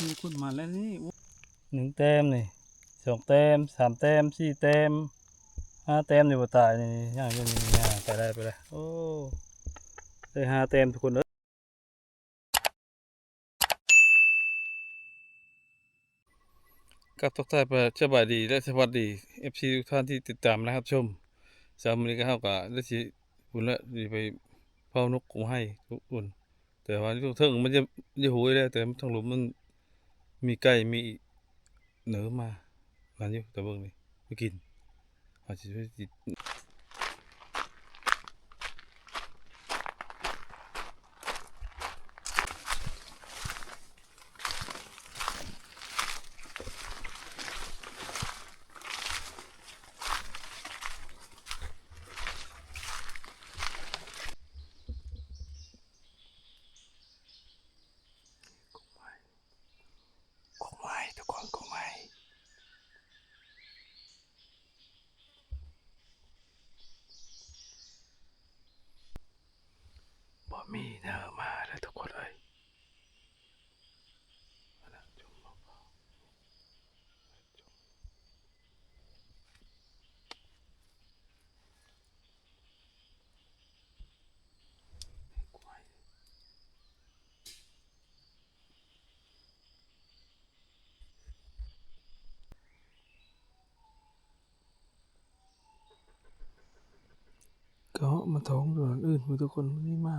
ມີຄົນມາແລ້ວນີ້ ໂອ້ ໜຶ່ງແຕ້ມນີ້ ສອງແຕ້ມ ສາມແຕ້ມ ສີ່ແຕ້ມ ຫ້າແຕ້ມ ນີ້ບໍ່ຕາຍນີ້ ຍ່າງຢູ່ນີ້ ຍ່າງໄປໄດ້ ໄປໄດ້ ໂອ້ ໄດ້ຫ້າແຕ້ມທຸກຄົນເອີຍ. ກະທັກທາຍ ສະບາຍດີ ແລະ ສະຫວັດດີ ເອັຟຊີ ທຸກທ່ານທີ່ຕິດຕາມ ແລະ ຮັບຊົມ. ເຊົ້າມື້ນີ້ກະ ເຮົາກະໄດ້ຊິ ພຸ້ນລະ ຊິໄປເຝົ້ານົກກົງໄຮ່ທຸກຄົນ ແຕ່ວ່າຢູ່ເທິງມັນຈະ ຈະໂຫຍແລ້ວ ແຕ່ທາງລຸ່ມມັນມີໄກ່ ມີເໜີມາ ນັ້ນຢູ່ ແຕ່ເບິ່ງນີ້ ໄປກິນ ເຮົາຊິໄປກິນ. ກົງໄມ້ ທຸກຄົນ ກົງໄມ້ ບໍ່ມີເໜີມາເລີຍທຸກຄົນເອີຍ. ເກາະມາທ້ອງໂດນອື່ນ ທຸກຄົນ ມີໝາ.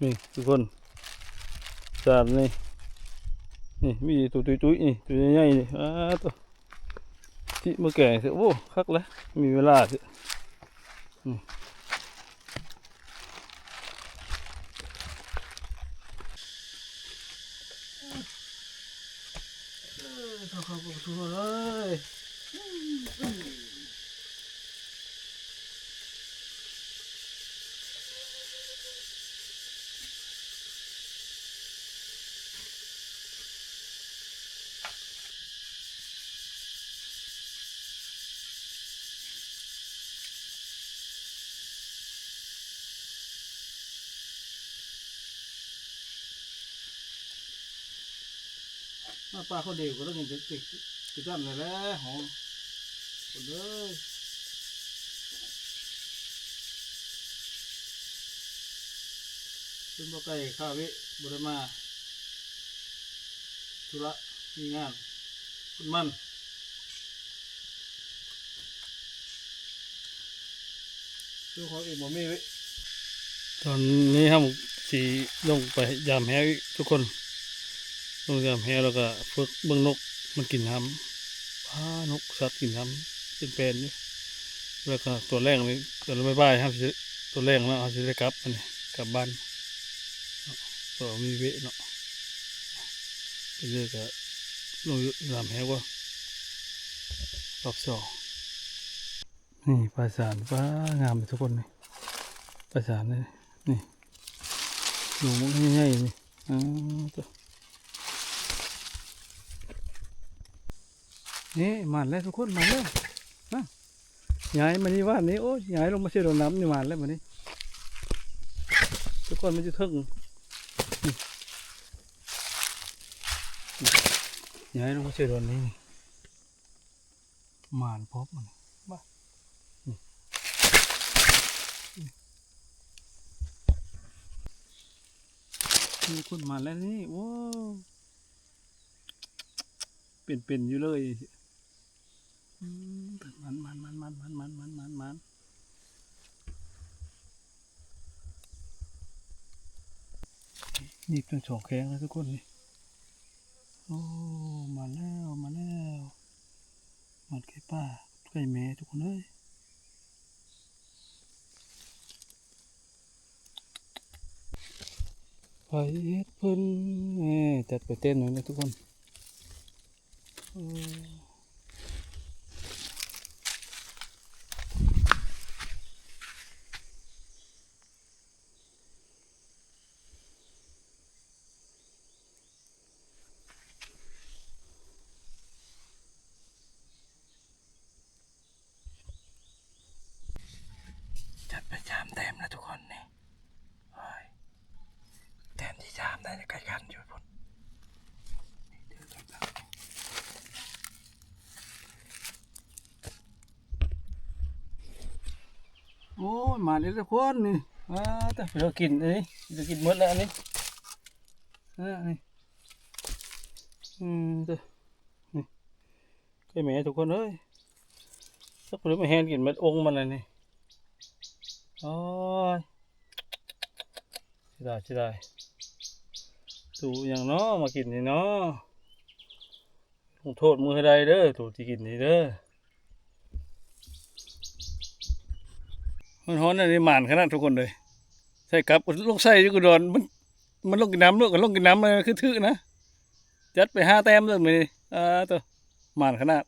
ນີ້ທຸກຄົນ ສາມນີ້ ນີ້ມີໂຕຕຸ້ຍໆ ນີ້ ໂຕໃຫຍ່ໆ ນີ້ ອ້າໂຕ ຊິມາແກງ ໂອ້ ຄັກແຫຼະ ມີເວລາ ອືມ. ເອີ ເຂົ້າໆ ທຸກຄົນເອີຍ. ມາປາເຂົາເດວກໍແລ້ວ ຍັງຈະຕິດ ຕິດກັນແຫຼະ ຫອມ ຄົນເອີຍ. ເພິ່ນບໍ່ໄກ ຄາເວະ ບໍ່ໄດ້ມາທຸລະ ມີງານ ຄົນມັນ ເຈົ້າຂອງເອງບໍ່ມີເວະ. ຕອນນີ້ເຮົາຊິລົງໄປຢາມແຮ້ວອີກທຸກຄົນ ລົງຢາມແຮ້ວ ແລ້ວກະຝຶກເບິ່ງນົກມັນກິນນ້ຳ. ປາ ນົກສັດກິນນ້ຳເປັນແປນຢູ່. ແລ້ວກະຕອນແລງນີ້ ຕອນບ່າຍໆ ເຮົາຊິ ຕອນແລງເນາະ ເຮົາຊິໄດ້ກັບ ອັນນີ້ ກັບບ້ານເນາະ ເພາະວ່າມີເວະເນາະ. ເປັນເລີຍກະລົງຢາມແຮ້ວກ່ອນ ຮອບສອງ. ນີ້ປາສານ ປາງາມເດ້ທຸກຄົນ ນີ້ປາສານນີ້ ນີ້ ໂດງບັກໃຫຍ່ໆ ນີ້ ອ້າໂຕ ນີ້ ມາແລ້ວທຸກຄົນ ມາແລ້ວ ນະ ຍ້າຍມານີ້ວານນີ້ ໂອ້ຍ ຍ້າຍລົງມາເຊດອນນ້ຳນີ້ ມາແລ້ວບາດນີ້ ທຸກຄົນ ມັນຢູ່ເທິງ ນີ້ ຍ້າຍລົງມາເຊດອນນີ້. ໝານພົບມັນ ບາດ ມີຄົນມາແລ້ວນີ້ ໂອ້ ເປັນໆ ຢູ່ເລີຍ ອືມ ໝານໆ ໝານໆ ໝານໆ ໝານໆ ໝານໆ ໜີບທັງສອງແຂ້ງເລີຍທຸກຄົນນີ້. ໂອ້ ມາແລ້ວ ມາແລ້ວ ມາໄກ່ປ້າໄກ່ແມ່ທຸກຄົນເອີຍ. ໄປເຮັດເພິ່ນ ແໝ່ ຈັດໄປເຕັມເລີຍນະທຸກຄົນ ໂອ້. ເ ໂອ້ຍ ມາເດ້ທຸກຄົນນີ້ ອ່າ ຕະ ເພິ່ນເອົາກິນອັນນີ້ ເພິ່ນເອົາກິນໝົດແລ້ວອັນນີ້ ອ່າ ນີ້ ອືມ ຕະ ນີ້ ໄກ່ແມ່ທຸກຄົນເອີຍ ຈັກເພິ່ນມາແຮ່ນກິນໝົດອົງມັນແລ້ວນີ້ ໂອ້ຍ ເສຍດາຍ ເສຍດາຍ ຕູ້ຫຍັງເນາະ ມາກິນນີ້ເນາະ. ລົງໂທດມືໃຫ້ໄດ້ເດີ ໂຕທີ່ກິນນີ້ເດີ ຮ້ອນໆ ອັນນີ້ໝານຂະໜາດທຸກຄົນເລີຍ ໃສ່ກັບ ລົງໃສ່ຢູ່ກະດອນ ມັນ ມັນລົງກິນນ້ຳໂລດ ກະລົງກິນນ້ຳ ມັນຄືຖືກນະ ຈັດໄປຫ້າແຕ້ມເລີຍມື້ນີ້ ອ່າ ໂຕ ໝານຂະໜາດ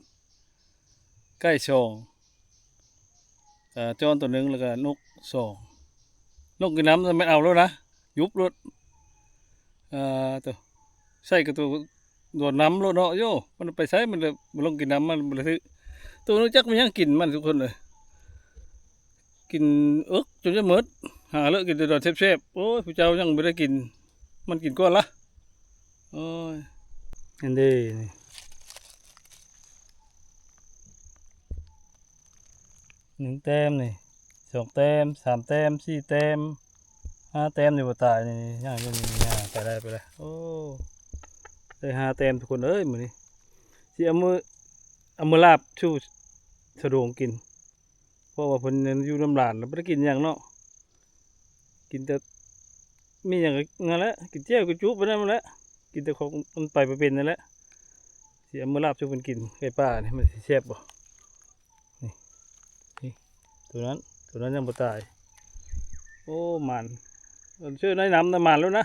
ໄກ່ສອງ ອ່າ ຈ້ອນໂຕໜຶ່ງ ແລ້ວກະນົກສອງ ລົງກິນນ້ຳແມ່ນເອົາໂລດນະ ຍຸບໂລດ ອ່າ ໂຕ ໃສ່ກະໂຕ ໂດດນ້ຳໂລດເນາະ ໂຢ ມັນໄປໃສ ມັນລະ ມັນລົງກິນນ້ຳ ມັນບໍ່ໄດ້ຖືກ ໂຕນີ້ຈັກແມ່ນຫຍັງກິນມັນທຸກຄົນເອີຍ ກິນເອິກຈົນຈະໝົດ ຫາເລີກກິນແຕ່ດອນແຊບໆ ໂອ້ຍ ຜູ້ເຈົ້າຍັງບໍ່ໄດ້ກິນ ມັນກິນກ່ອນລະ ໂອ້ຍ ອັນເດ ນີ້ ໜຶ່ງແຕ້ມນີ້ ສອງແຕ້ມ ສາມແຕ້ມ ສີ່ແຕ້ມ ຫ້າແຕ້ມນີ້ບໍ່ຕາຍນີ້ ຍັງຢູ່ນີ້ ອ່າ ໄປແລ້ວ ໄປແລ້ວ ໂອ້ ໄດ້ຫ້າແຕ້ມທຸກຄົນເອີຍ ມື້ນີ້ ຊິເອົາມື ເອົາມືລາບສູ່ສະໂດງກິນ ເພາະວ່າເພິ່ນຢູ່ນຳຫຼານແລ້ວບໍ່ໄດ້ກິນຫຍັງເນາະ ກິນແຕ່ມີຫຍັງນັ້ນແຫຼະ ກິນແຈ່ວກິນຈຸບໄປນັ້ນແຫຼະ ກິນແຕ່ຂອງມັນໄປບໍ່ເປັນນັ້ນແຫຼະ ຊິເອົາມາລາບສູ່ເພິ່ນກິນ ໄກ່ປ່ານີ້ມັນຊິແຊບບໍ່ ນີ້ ນີ້ ໂຕນັ້ນ ໂຕນັ້ນຍັງບໍ່ຕາຍ ໂອ້ ໝານ ເຊີນໃນນ້ຳນະ ໝານໂລດນະ